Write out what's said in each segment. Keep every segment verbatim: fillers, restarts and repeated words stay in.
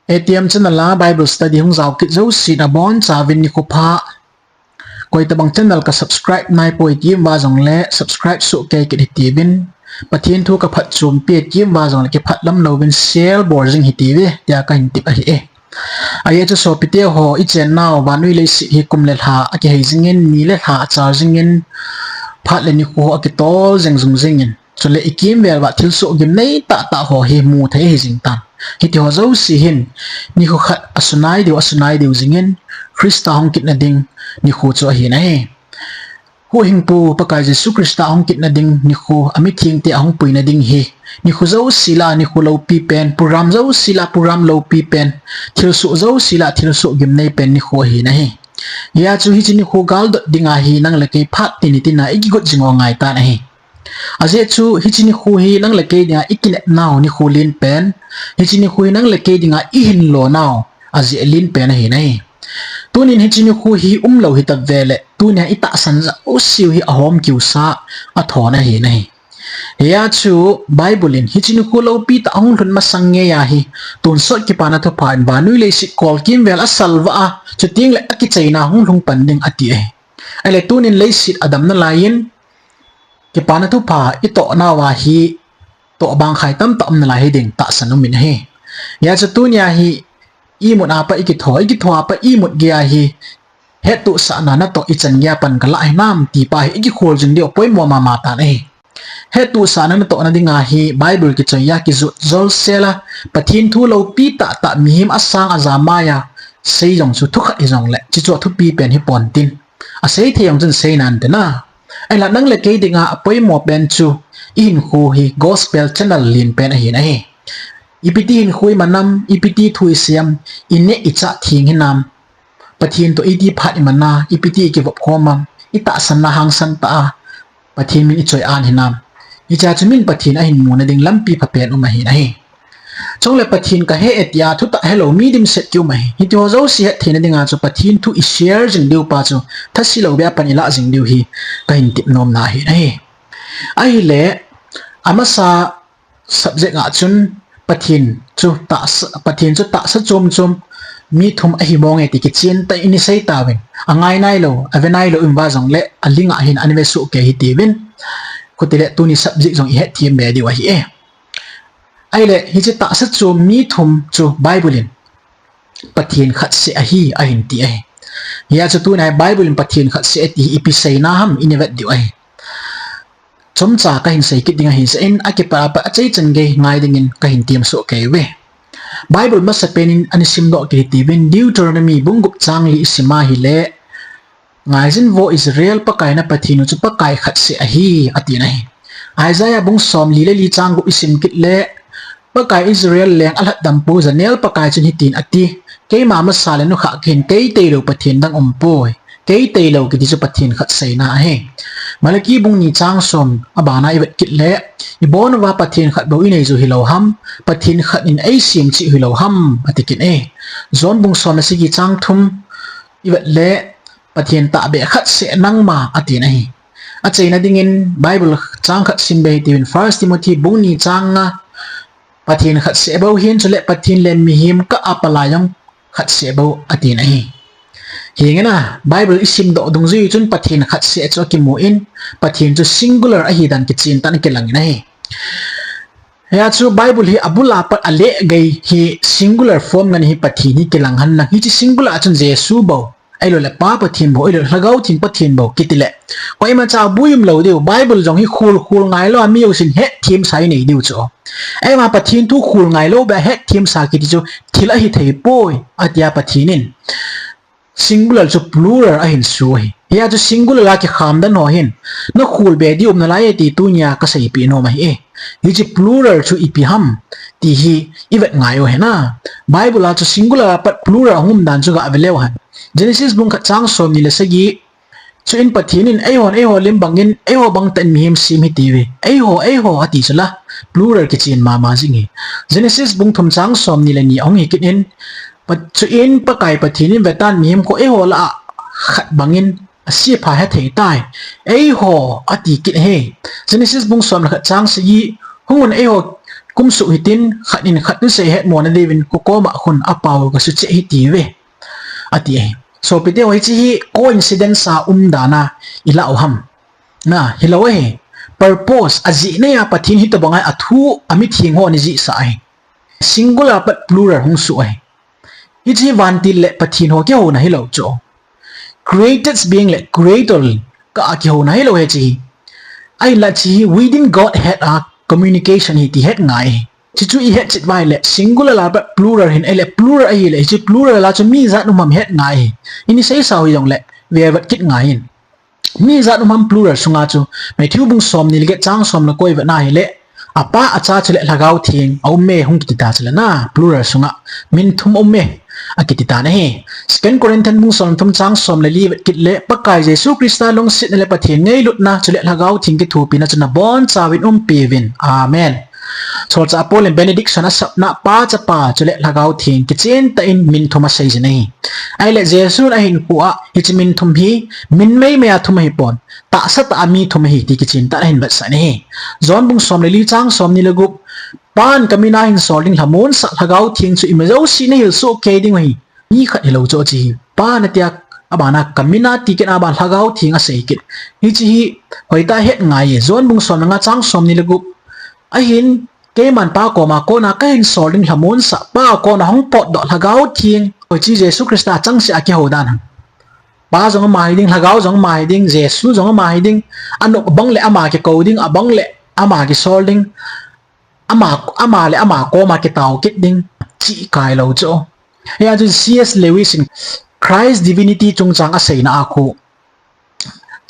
A T M channel a Bible study hung jao kit jouse nabonchauvin nikho pha. Koitabang channel ka subscribe naipoi ti um uva jongle subscribe soh kei kit hitiuvin. Pathen thu ka phatchompi ti um uva jongle kiphatlam louvin share bol jing hitiuve tia kahin tip ahi e. Ajeh chu sopite ho, ichennau vannoi leiset hi kum le lha akihei jingin, ni le lha achal jingin, phat le nikho ho akitol jeng jung jingin, chule ikimvel uva thilsoh gimnei tahtah ho hi mu thei ahi jing tan. Hitiho jouse hin nikho khat asunai diu, asunai diu jingin, Christa hung kitna ding nikho chu ahi nahi. Huhhingpu Pakai Jesu Christa ahung kitna ding nikho, amithengte ahung puina ding hi nikho jouse lah nikho loupi pen, program jouse lah program loupi pen, thilsoh jouse lah thilsoh gimnei pen nikho ahi nahi. Hijeh chun hiche nikho galdot dinga hi nang le kei phat teni tina ikigot jing u angai tan ahi. Ajeh chu hiche nikho hi nang le kei dinga ikinepnau nikho len pen, hiche nikho hi nang le kei dinga ihinlonau ajeh len pen ahi nahi. Tunin hiche nikho hi umlou hita vele, tunia itahsan jouseu hi ahom kiusa, athon ahi nahi. Hijeh chun Bible in hiche nikho loupi tah ahung lhun masang ngeiya hi, tonsot Kipana Thupha in vannoi leiset kolkimvel asalvah a, chutengle akichaina hung lhung pan ding ati ahi. Ahile tunin leiset adam nalaiyin, Kipana Thupha itohnauva hi tohbang khai tamtah um nalai hiding tahsan umin ahi. Hijeh chun tunia hi imut a pat ikitho, ikitho a pat imut geiya hi hettohsahna natoh ichan geiya pan kalah hinam ti pa hi ikikhol jing diu apoimo mama tan ahi. Hettohsahna natohna dinga hi Bible kichoiya kijot jolsel a, Pathen thu loupi tahtah mihem asang aja maiya sei jong chu thukhat hijongle, chuchu athupi pen hipon tin, aseithei jong chun sei nante na. Ahinla nang le kei dinga apoimo pen chu ihinkho hi gospel channel len pen ahi nahi. Ipiti hinkho iman ham, ipiti thu isei ham, ineh ichah theng hinam, Pathen toh iti phat iman a, ipiti ikivop khom ham, itahsanna hangsan tah a Pathen min ichoi an hinam, hichea chu min Pathen ahin muna ding lampi phapen um ahi nahi. Chule Pathen kahe e tia thutah helou mi dimset kium ahi. Hitiho jouse hettheina dinga chu Pathen thu ishare jing diu pa chu thasilou beh a pan ilah jing diu hi kahin tep nomna ahi nahi. Ahile, amasa subject a chun Pathen chu tahsa, Pathen chu tahsa chom chom mi thum ahi mong e ti kichen tah in isei tauvin, angai nailou, ave nailou um uva jongle alink a hin ana vesoh kei hitiuvin. Chutile tuni subject jong ihetthem be diu ahi e. Ahile, hiche tahsa chom mi thum chu Bible in Pathen khatseh ahi ahin ti ahi. Hijeh chun tunia Bible in Pathen khatseh ati hi ipi seina ham ina vet diu ahi. Chomcha kahin sei kit ding ahi jeh in akipat a pat achaichan gei ngai dingin kahin temsoh kei uve. Bible masapen in ana simdoh kit hitiuvin, Deuteronomy bung gup chang li isim a ahile, Ngaijin vo Israel, Pakai na Pathen u chu Pakai khatseh ahi, ati nahi. Isaiah bung somli le li chang gup isim kit le, Pakai Israel leng alhatdampu Janel Pakai chun hitin ati, Keima masa le nukhah kahin, kei tailou Pathen dang umpoi. Kei tailou kiti chu Pathen khat seina ahi. Malaki bung ni chang som abana ivet kit le, ibon uva Pathen khat bou inei jiu hilou ham, Pathen khat in eisem cheh hilou ham, ati kit e. John bung som le sagi chang thum ivet le, Pathen tahbeh khatseh nangma, ati nahi. Achaina dingin Bible chang khat sim be hitiuvin, First Timothy bung ni chang nga, Pathen khatseh bou ahin, chule Pathen le mihem kah a palai jong khatseh bou, ati nahi. Hingin a, Bible isimdoh dungjui chun Pathen khatseh chu akimun, Pathen chu singular ahidan kichen tah in akilang in ahi. Hijeh chun Bible hi abul a pat alehgei hi singular form ngen hi Pathen hi kilang henlang. Hiche singular a chun Jesu bou, ahiloule Pa Pathen bou, ahiloule Lhagao Theng Pathen bou kiti le, koimacha bui umlou diu, Bible jong hi khol khol ngailou a mi jousen hetthemsa inei diu chu. Ahivanga Pathen thu khol ngailou beh a hetthemsa kiti chu thil ahithei poi, atia Pathen in singular chu plural ahin su ahi. Hijeh chun singular a kikham dan ho hin nakhol be diu um nalai e ti tunia kaseipeh nom ahi e. Hiche plural chu ipi ham ti hi ivet ngai u hen a. Bible a chu singular a pat plural ahung um dan chu gave leu hen. Genesis bung khat chang somni le sagi, Chuin Pathen in, Eihon eiho lim bangin, eiho bangtah in mihem sem hite uve. Eiho, eiho, ati chu la, plural kichen mama jing ahi. Genesis bung thum chang somni le ni ahung hi kit in, Pa-, chuin Pakai Pathen in, Vetan, mihem khu eiho lah a khat bangin asepha hethei tai. Eiho, ati kit ahi. Genesis bung som le khat chang sagi, Hungun eiho Kumsuh hitin, khat in khat thusei hetmona diuvin, kukoma khun apao kasucheh hitiuve, ati ahi. Sopite ho, hiche hi coincidence a umdan a ilah u ham? Na, hilou ahi. Purpose, ajeh neiya Pathen hitobang a athu, amitheng ho ana jihsah ahi. Singular pat plural hung soh ahi. Hiche hi vantil le Pathen ho kihouna hilou chu. Created being le creator kah a kihouna hilou hiche hi. Ahinla hiche hi within Godhead a communication ahi ti het ngai ahi. Hiche chu ihet chet uva ahile singular a pat plural hin ahile plural ahile hiche plural a chu mi ijat um ham het ngai ahi. Ini seisau hijongle ve vet kit ngai in. Mi ijat um ham plural sunga chu? Matthew bung somni le get chang som le ko ivet na ahile, Apa, Acha chule Lhagao Theng aume hung kiti ta chule na, plural sunga min thum aume akiti ta ahi. Second Corinthians bung som le thum chang som le li vet kit le, Pakai Jesu Christa lungsetna le Pathen ngailutna chule Lhagao Theng kithopina chu nabonchauvin umpiuvin. Amen. Solchah Paul in benediction asapna Pa, Chapa chule Lhagao Theng kichen tah in min thum aseijin ahi. Ahile Jesun ahinkhoa hiche min thum hi min meimei a thum ahipon, tahsa tah a mi thum ahi ti kichen tah in ahin vetsah in ahi. John bung som le li chang somni le gup, Pan kamina hinsol ding lhamonsah Lhagao Theng chu ima jouse nahil sohkei dingu ahi. Mi khat hilou chu hiche hi. Pan atia, abana kamina ti kit, aban Lhagao Theng asei kit. Hiche hi hoitah a het ngai e. John bung som le nga chang somni le gup, Ahin keiman Pa koma kona kahinsol ding lhamonsah, Pa kona hung potdoh Lhagao Theng, hiche Jesu Christa changseh a kihou dan ham? Pa jong ama hiding, Lhagao jong ama hiding, Jesu jong ama hiding. Anop bang le ama kikou ding, abang le ama kisol ding, ama, ama le ama koma kitao kit ding, chihkai lou chu. Hia chu C S Lewis in Christ divinity chungchang aseina a khu,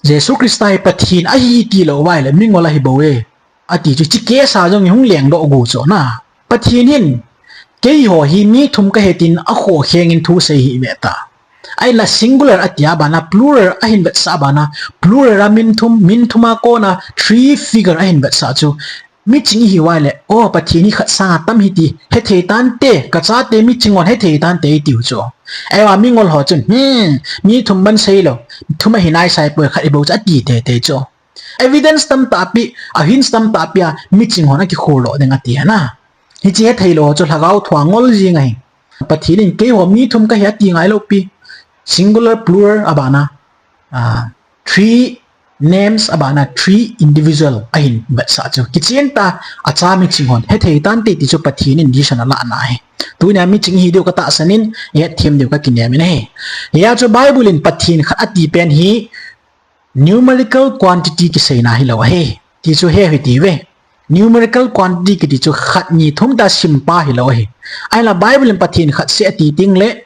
Jesu Christa hi Pathen ahi tilou uva ahile mingol ahibouve, ati chu hiche case a jong ihung lengdoh u chu na. Pathen hin keiho hi mi thum kahi tin akhokheng in thusei ahi ve ta. Ahinla singular atia bana plural ahin vetsah bana, plural a min thum, min thum a kona three figure ahin vetsah chu. Miching ihiuva ahile, o, Pathen hi khat sanga tam ahi ti hethei tante, kachate miching hon hethei tante itiu chu. Eiva mingol ho chun, hmm, mi thum ban seilou, thum ahi naisai poi, khat hibou chu ati teitei chu. Evidence tamtah pi, a hints tamtah pi a miching hon akikhol lou ding ati ahi na. Hiche hetheilou ho chu Lhagao thua ngol jing ahi. Pathen in keiho mi thum kahi ati ngailou pi, singular, plural abana, three names abana three individual ahin vetsah chu. Kichen tah a, Acha, miching hon hethei tante ti chu Pathen in decision alahna ahi. Tunia miching ihi diu katahsan in, ihetthem diu kakinem in ahi. Hia chu Bible in Pathen khat ati pen hi numerical quantity kiseina hilou ahi ti chu he hitiuve. Numerical quantity kiti chu khat, ni, thum tia simpa hilou ahi. Ahinla Bible in Pathen khat seh ati tengle,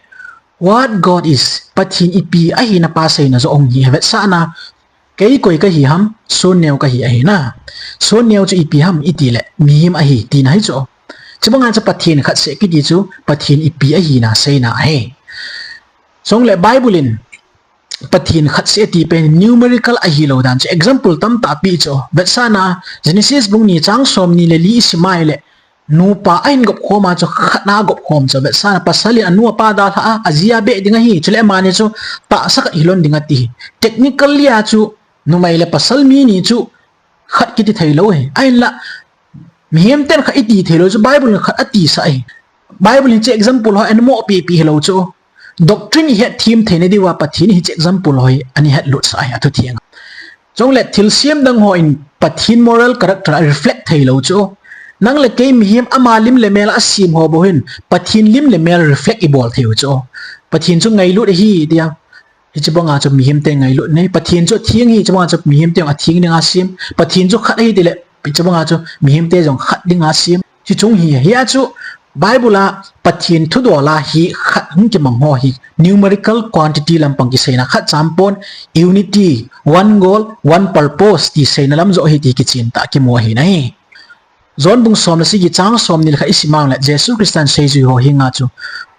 what God is, Pathen ipi ahina pa seina joh hung hi vetsahna, kei koi kahi ham, Sonneo kahi ahi na. Sonneo chu ipi ham itile mihem ahi tina hi chu. Chubanga chu Pathen khat seh kiti chu Pathen ipi ahina seina ahi. Chule Bible in Pathen khat seh ati pen numerical ahilou dan chu example tamtah api chu. Vetsahna, Genesis bung ni chang somni le li isim ahile, nupa ahin gop khom a chu khat na agop khom chu. Vetsahna, pasal in anu apa dalha a, aji a beh ding ahi, chule amani chu tahsa khat hilon ding ati. Technically a chu numei le pasal mi ni chu khat kiti theilou ahi. Ahinla mihem ten khat iti theilou chu Bible in khat atisah ahi. Bible in hiche example ho ahin mohpi pi hilou chu. Doctrine ihetthem theina diuva Pathen in hiche example ho hi ana hetlutsah ahi, athu theng a. Chule thilsem dang hon Pathen moral character a reflect theilou chu. Nang le kei mihem ama lim le mel a asem ho bou hin Pathen lim le mel reflect ibol theiu chu. Pathen chu ngailut ahi tia, hiche banga chu mihem te ngailut nei. Pathen chu atheng ahi, hiche banga chu mihem te jong atheng dinga asem. Pathen chu khat ahi tile, hiche banga chu mihem te jong khat dinga asem. Hiche chung hi, hia chu Bible a Pathen thudol a hi khat hung kimang ho hi numerical quantity lampang kiseina khat cham pon, unity, one goal, one purpose ti seina lam joh ahi ti kichen tah a kimu ahi nai. John bung som le sagi chang somni le khat isim a ahile, Jesu Christa in seijui ho henga chu,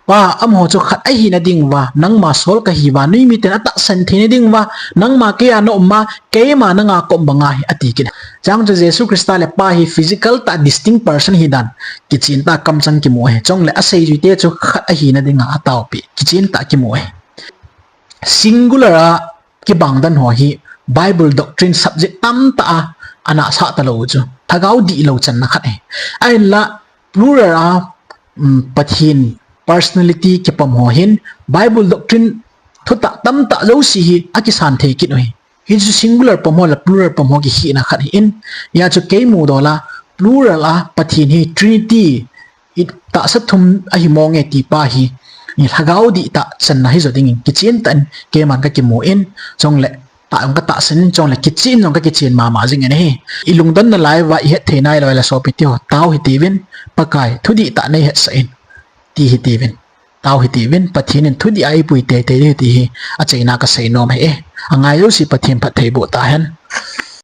Pa, amaho chu khat ahina diuva nangma sol kahiuva, noimi ten atahsan theina diuva nangma keiya naum a, keima nanga kaum banga ahi, ati kit. Chang chu Jesu Christa le Pa hi physical tah distinct person ahi dan kichen tah a kamchang kimu ahi. Chule aseijui te chu khat ahina dinga ataopi, kichen tah a kimu ahi. Singular a kibang dan ho hi Bible doctrine subject tamtah a ana sah talou chu. lhagao dihlou channa khat ahi. Ahinla plural a, um, Pathen personality kipom ho hin Bible doctrine thutah tamtah jouse hi akisan thei kit u ahi. Hichu singular pom ho le plural pom ho kikhehna khat ahin, hijeh chun kei mudol a plural a Pathen hi Trinity, itahsa thum ahi mong e tipa hi, lhagao dihtah channa hijo dingin kichen tah in keiman kakimu in, chule tah jong katahsan in, chule kichen jong kakichen mama jing in ahi. Ilungdon nalai uva ihet thei nailou le sopite ho, tao hitiuvin, Pakai, thudihtah neihetsah in, ti hitiuvin. Tao hitiuvin, Pathen in thudih a eipui teitei diu ti hi achaina kaseinom ahi e. Angai jouse Pathen phattheiboh tahen.